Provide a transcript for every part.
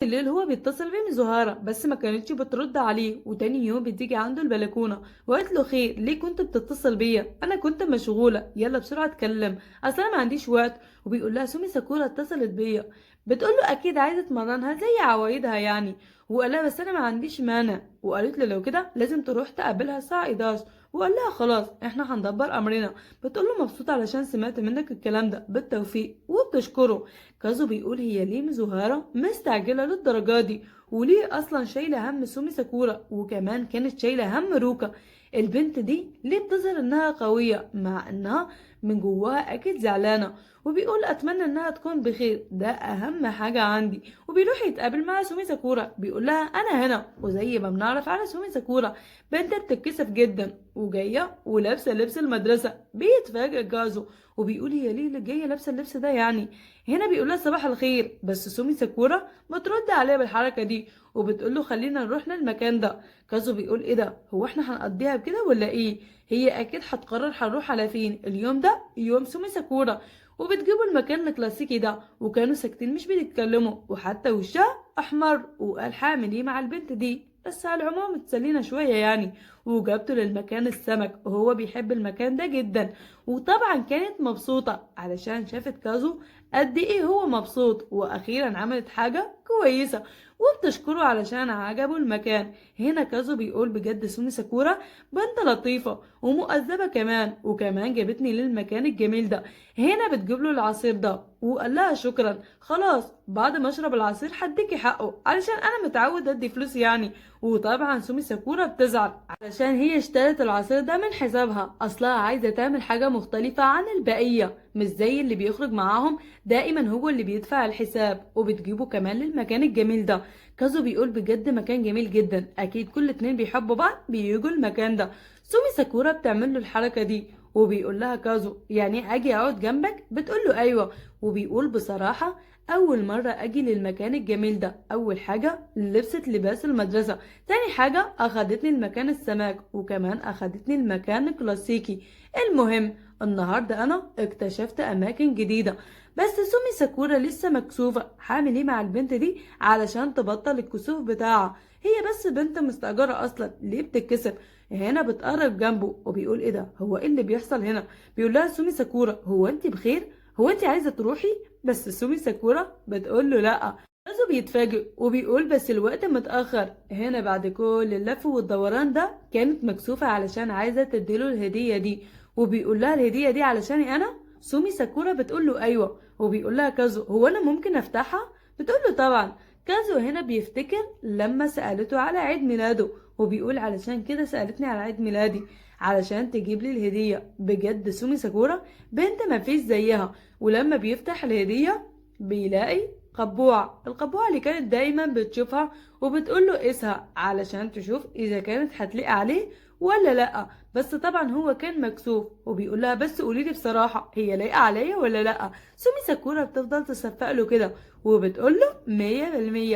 الليل هو بيتصل بيه ميزوهارا بس ما كانتش بترد عليه. وتاني يوم بتيجي عنده البلكونه وقالت له خير، ليه كنت بتتصل بيا؟ انا كنت مشغولة، يلا بسرعة اتكلم اصل انا ما عنديش وقت. وبيقول لها سومي ساكورا اتصلت بيا، بتقول له اكيد عايزه تمرنها زي عوايدها يعني. وقال لها بس انا ما عنديش مانع. وقالت له لو كده لازم تروح تقابلها الساعة 11. وقال لها خلاص احنا هندبر امرنا. بتقول له مبسوطة علشان سمعت منك الكلام ده، بالتوفيق، وبتشكره. كازو بيقول هي ليه ميزوهارا مستعجلة للدرجة دي؟ وليه اصلا شايله هم سومي ساكورا؟ وكمان كانت شايله هم روكا. البنت دي ليه بتظهر انها قوية مع انها من جواها اكيد زعلانة؟ وبيقول اتمنى انها تكون بخير، ده اهم حاجة عندي. وبيروح يتقابل مع سومي ساكورا، بيقول لها انا هنا. وزي ما بنعرف على سومي ساكورا بنت بتتكسف جدا وجاية ولابسه لبس المدرسة. بيتفاجئ كازو وبيقول هي ليه اللي جاية لابسه اللبس ده يعني؟ هنا بيقول لها صباح الخير، بس سومي ساكورا بترد عليها بالحركة دي وبتقول له خلينا نروح للمكان ده. كازو بيقول ايه ده، هو احنا هنقضيها بكده ولا ايه؟ هي اكيد هتقرر هنروح على فين اليوم ده، يوم سومي ساكورا. وبتجيبوا المكان الكلاسيكي ده، وكانوا ساكتين مش بيتكلموا، وحتى وشها احمر، وقال هعمل ايه مع البنت دي، بس على العموم اتسلينا شوية يعني. وجابته للمكان السمك، وهو بيحب المكان ده جدا. وطبعا كانت مبسوطة علشان شافت كازو قد ايه هو مبسوط، واخيرا عملت حاجة كويسة، وبتشكره علشان عجبه المكان. هنا كازو بيقول بجد سومي ساكورا بنت لطيفة ومؤدبة كمان، وكمان جابتني للمكان الجميل ده. هنا بتجيب له العصير ده وقال لها شكرا، خلاص بعد ما اشرب العصير هديكي حقه علشان انا متعود ادي فلوس يعني. وطبعا سومي ساكورا بتزعل علشان هي اشترت العصير ده من حسابها، اصلها عايزه تعمل حاجة مختلفة عن البقية، مش زي اللي بيخرج معاهم دائما هو اللي بيدفع الحساب. وبتجيبه كمان للمكان الجميل ده. كازو بيقول بجد مكان جميل جدا، اكيد كل اتنين بيحبوا بعض بييجوا المكان ده. سومي ساكورا بتعمل له الحركة دي وبيقول لها كازو يعني اجي اقعد جنبك؟ بتقول له ايوه. وبيقول بصراحة اول مرة اجي للمكان الجميل ده، اول حاجة لبست لباس المدرسة، تاني حاجة اخدتني المكان السماك، وكمان اخدتني المكان الكلاسيكي. المهم النهارده انا اكتشفت اماكن جديدة. بس سومي ساكورا لسه مكسوفه، هعمل ايه مع البنت دي علشان تبطل الكسوف بتاعها؟ هي بس بنت مستأجرة اصلا، ليه بتتكسف؟ هنا بتقرب جنبه وبيقول ايه ده، هو ايه اللي بيحصل هنا؟ بيقول لها سومي ساكورا هو انت بخير؟ هو انت عايزه تروحي؟ بس سومي ساكورا بتقول له لا. كازو بيتفاجئ وبيقول بس الوقت متأخر. هنا بعد كل اللف والدوران ده كانت مكسوفة علشان عايزة تديله الهدية دي، وبيقول لها الهدية دي علشاني أنا؟ سومي ساكورا بتقول له أيوة. وبيقول لها كازو هو أنا ممكن أفتحها؟ بتقول له طبعا. كازو هنا بيفتكر لما سألته على عيد ميلاده، وبيقول علشان كده سألتني على عيد ميلادي علشان تجيب لي الهدية. بجد سومي ساكورا بنت ما فيش زيها. ولما بيفتح الهدية بيلاقي قبوعة، القبوعة اللي كانت دايما بتشوفها وبتقول له قيسها علشان تشوف اذا كانت هتليق عليه ولا لا. بس طبعا هو كان مكسوف وبيقول لها بس قولي لي بصراحة هي لايقة عليا ولا لا. سومي ساكورا بتفضل تصفق له كده وبتقول له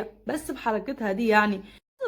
100% بس بحركتها دي يعني.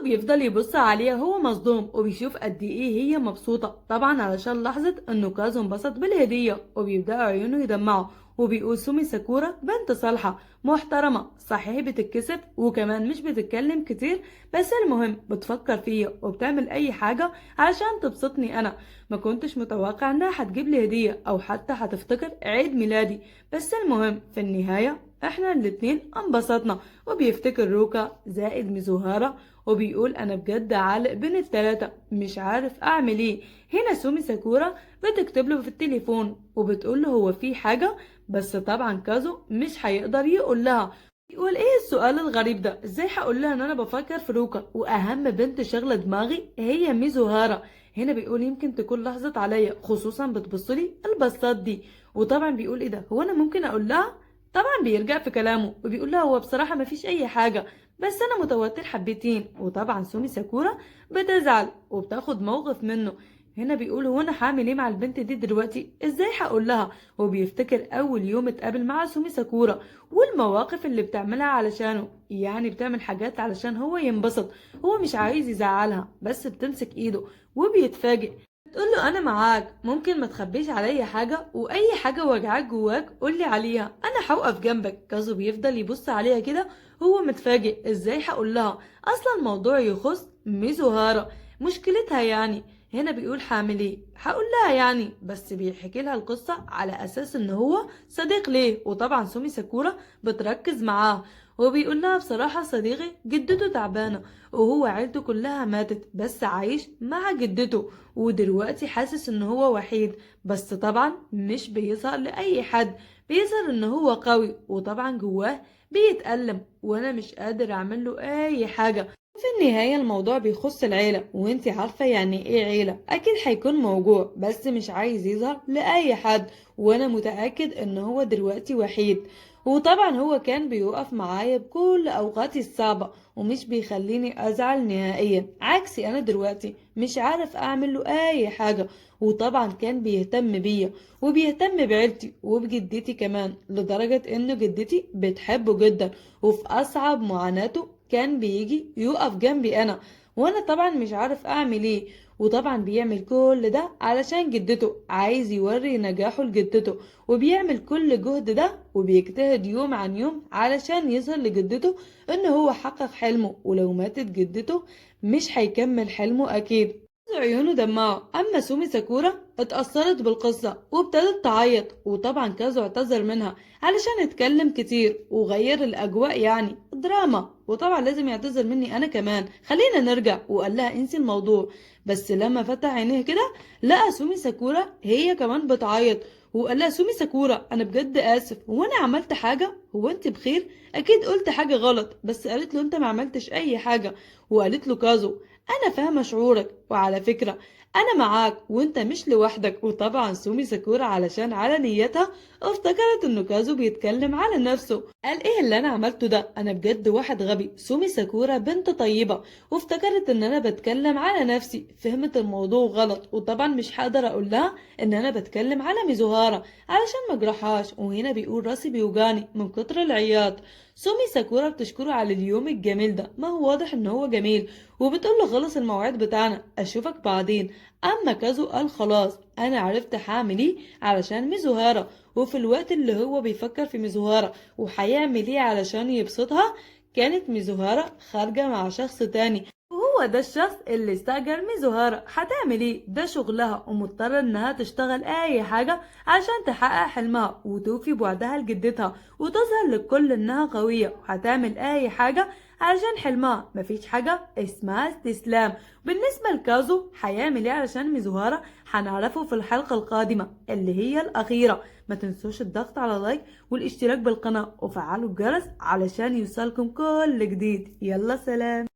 بيفضل يبص عليها هو مصدوم وبيشوف قد ايه هي مبسوطة، طبعا علشان لحظة انه كازو انبسط بالهدية، وبيبدأ عيونه يدمعوا وبيقول سومي ساكورا بنت صالحة محترمة، صحيح بتتكسف وكمان مش بتتكلم كتير، بس المهم بتفكر فيا وبتعمل اي حاجة علشان تبسطني. انا ما كنتش متوقع انها هتجيب لي هدية او حتى هتفتكر عيد ميلادي، بس المهم في النهاية احنا الاتنين انبسطنا. وبيفتكر روكا زائد ميزوهارا وبيقول انا بجد عالق بين التلاتة مش عارف اعمل ايه. هنا سومي ساكورا بتكتب له في التليفون وبتقول له هو في حاجة، بس طبعا كازو مش هيقدر يقول لها. يقول ايه السؤال الغريب ده، ازاي هقول لها ان انا بفكر في روكا واهم بنت شغلة دماغي هي ميزوهارا. هنا بيقول يمكن تكون لحظت عليا، خصوصا بتبصلي البصات دي. وطبعا بيقول ايه ده، هو انا ممكن اقول لها؟ طبعا بيرجع في كلامه وبيقول لها هو بصراحة مفيش اي حاجة، بس انا متوتر حبتين. وطبعا سومي ساكورا بتزعل وبتاخد موقف منه. هنا بيقول هو انا هعمل ايه مع البنت دي دلوقتي، ازاي هقول لها؟ وبيفتكر اول يوم اتقابل مع سومي ساكورا والمواقف اللي بتعملها علشانه، يعني بتعمل حاجات علشان هو ينبسط، هو مش عايز يزعلها، بس بتمسك ايده وبيتفاجئ تقول له انا معاك، ممكن ما تخبيش عليا حاجة، واي حاجة وجعاك جواك قولي عليها، انا هوقف جنبك. كازو بيفضل يبص عليها كده هو متفاجئ ازاي هقول لها، اصلا الموضوع يخص ميزوهارا مشكلتها يعني. هنا بيقول هعمل ايه، هقول لها يعني، بس بيحكي لها القصة على اساس ان هو صديق ليه. وطبعا سومي ساكورا بتركز معاه وبيقول لها بصراحة صديقي جدته تعبانة وهو عيلته كلها ماتت، بس عايش مع جدته ودلوقتي حاسس ان هو وحيد، بس طبعا مش بيظهر لأي حد، بيظهر ان هو قوي وطبعا جواه بيتألم وانا مش قادر اعمل له اي حاجة. في النهاية الموضوع بيخص العيلة وانتي عارفة يعني ايه عيلة، اكيد هيكون موجوع بس مش عايز يظهر لأي حد، وانا متأكد ان هو دلوقتي وحيد، وطبعا هو كان بيوقف معايا بكل اوقاتي الصعبة ومش بيخليني ازعل نهائيا، عكسي انا دلوقتي مش عارف اعمل له اي حاجة. وطبعا كان بيهتم بيا وبيهتم بعيلتي وبجدتي كمان، لدرجة ان جدتي بتحبه جدا، وفي اصعب معاناته كان بيجي يقف جنبي انا، وانا طبعا مش عارف اعمل ايه. وطبعا بيعمل كل ده علشان جدته، عايز يوري نجاحه لجدته، وبيعمل كل جهد ده وبيجتهد يوم عن يوم علشان يظهر لجدته ان هو حقق حلمه، ولو ماتت جدته مش هيكمل حلمه اكيد. عيونه دمعوا. اما سومي ساكورا اتأثرت بالقصة وابتدت تعيط، وطبعا كازو اعتذر منها علشان اتكلم كتير وغير الاجواء يعني دراما، وطبعا لازم يعتذر مني انا كمان، خلينا نرجع. وقال لها انسي الموضوع، بس لما فتح عينيه كده لقى سومي ساكورا هي كمان بتعيط، وقال لها سومي ساكورا انا بجد اسف، هو انا عملت حاجة؟ هو انت بخير؟ اكيد قلت حاجة غلط. بس قالت له انت ما عملتش اي حاجة. وقالت له كازو انا فاهمة شعورك، وعلى فكرة انا معاك وانت مش لوحدك. وطبعا سومي ساكورا علشان على نيتها افتكرت انه كازو بيتكلم على نفسه، قال ايه اللي انا عملته ده، انا بجد واحد غبي. سومي ساكورا بنت طيبة وافتكرت ان انا بتكلم على نفسي، فهمت الموضوع غلط، وطبعا مش هقدر اقول لها ان انا بتكلم على ميزوهارا علشان ما اجرحهاش. وهنا بيقول راسي بيوجعني من كتر العياط. سومي ساكورا بتشكره على اليوم الجميل ده، ما هو واضح ان هو جميل، وبتقول له خلص الموعد بتاعنا اشوفك بعدين. اما كازو قال خلاص انا عرفت هعمل ايه علشان ميزوهارا، وفي الوقت اللي هو بيفكر في ميزوهارا وهيعمل ايه علشان يبسطها، كانت ميزوهارا خارجة مع شخص تاني، وهو ده الشخص اللي استأجر ميزوهارا. هتعمل ايه؟ ده شغلها ومضطرة انها تشتغل اي حاجة عشان تحقق حلمها وتوفي بوعدها لجدتها وتظهر للكل انها قوية، وهتعمل اي حاجة علشان حلمها، مفيش حاجة اسمها استسلام. بالنسبة لكازو هيعمل ايه علشان ميزوهارا هنعرفه في الحلقة القادمة اللي هي الأخيرة. ما تنسوش الضغط على لايك والاشتراك بالقناة وفعلوا الجرس علشان يوصلكم كل جديد. يلا سلام.